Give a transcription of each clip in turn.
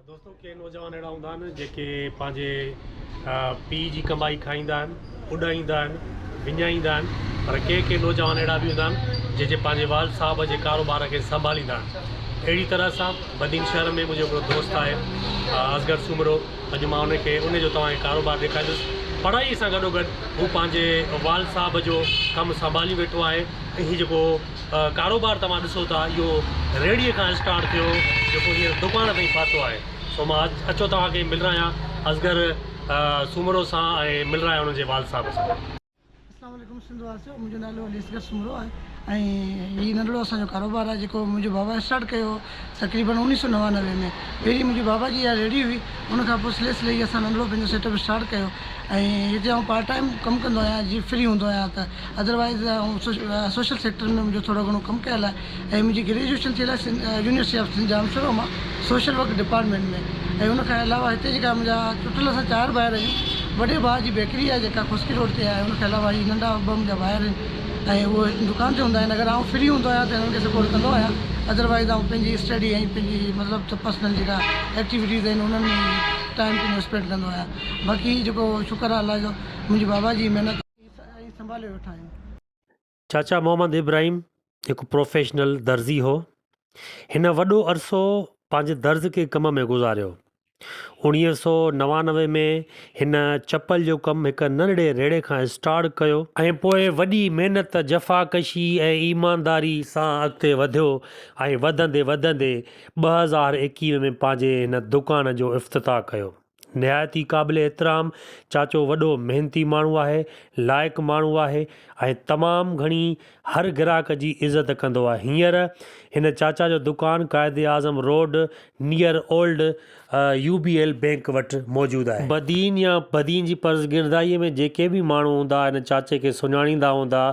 دوستو ڪي نوجوان اهڙا هوندا آهن جيڪي پنهنجي پيء جي ڪمائي کائيندا آهن اڏائيندا آهن وڃائيندا آهن پر ڪي ڪي نوجوان اهڙا به هوندا آهن جيڪي پنهنجي والد صاحب جي ڪاروبار کي سنڀاليندا آهن اهڙي طرح سان بدين شهر ۾ منهنجو هڪڙو دوست آهي اصغر سومرو اڄ مان ان کي ان جو توهان کي ڪاروبار ڏيکاريندس پڙهائي سان گڏو گڏ هو پنهنجي والد صاحب جو ڪم سنڀالي ويٺو آهي ۽ هي جيڪو ڪاروبار توهان ڏسو ٿا اهو ريڙهي کان اسٽارٽ ٿيو جيڪو هينئر دڪان تائين پهتو آهي سو مان اچو توهان کي ملرايان اصغر سومرو سان ۽ ملرايان انهن جي والد صاحب سان. اسلام عليڪم سنڌ واسيو منهنجو نالو علي اصغر سومرو آهي ۽ هي ننڍڙو اسان جو ڪاروبار آهي جيڪو منهنجو بابا اسٽارٽ ڪيو هو تقريبن 19 سو 99 ۾ پهرين منهنجي بابا جي اها ريڙهي هئي ان کان پوء سلي سلي اسان ننڍڙو پنهنجو سيٽ اپ اسٽارٽ ڪيو ۽ هتي آئون پارٽ ٽائيم ڪم ڪندو آهيان جي فري هوندو آهيان ته ادروائيز آئون سوشل سيڪٽر ۾ منهنجو ٿورو گهڻو ڪم ڪيل آهي ۽ منهنجي گريجوئيشن ٿيل آهي يونيورسٽي آف سنڌ ڄامشورو مان سوشل ورڪ ڊپارٽمينٽ ۾ ۽ ان کان علاوه هتي جيڪا منهنجا ٽوٽل اسان چار ڀائر آهيون وڏي ڀاء جي بيڪري آهي جيڪا کوسڪي روڊ تي آهي ان کان علاوه هي ننڍا ٻه منهنجا ڀائر آهن ۽ اهي دڪان تي هوندا آهن اگر آئون فري هوندو آهيان ته هنن کي سپورٽ ڪندو آهيان ادروائيز آئون پنهنجي اسٽڊي ۽ پنهنجي مطلب ته پرسنل جيڪا ايڪٽيوٽيز آهن انهن ۾ ٽائيم پنهنجو اسپينڊ ڪندو آهيان باقي جيڪو شڪر آهي الله جو منهنجي بابا جي محنت ۽ سنڀاليو ويٺا آهيون. چاچا محمد ابراهيم هڪ پروفيشنل درزي هو. هن وڏو عرصو پنهنجي درز ڪي ڪم ۾ گذاريو. 1999 ۾ هن چپل جو ڪم هڪ ننڍڙي ريڙهي کان اسٽارٽ ڪيو. ۽ پوء وڏي محنت، جفاڪشي ۽ ايمانداري سان اڳتي وڌيو ۽ وڌندي وڌندي 2021 ۾ پنهنجي هن دڪان جو افتتاح ڪيو. نهايت ئي قابل احترام چاچو وڏو محنتي ماڻهو آهي، لائق ماڻهو آهي ۽ تمام گهڻي هر گراهڪ جي عزت ڪندو آهي. هينئر هن چاچا جو دڪان Quaid Azam road near old U B L bank وٽ موجود آهي. بدين يا بدين جي پسگردائيء ۾ جيڪي به ماڻهو هوندا هن چاچي کي سڃاڻيندا هوندا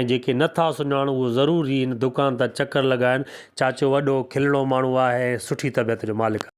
۽ جيڪي نه ٿا سڃاڻ اهو ضرور ئي هن دڪان تان چڪر لڳائن. چاچو وڏو کلڻو ماڻهو آهي ۽ سٺي طبيعت جو مالڪ آهي.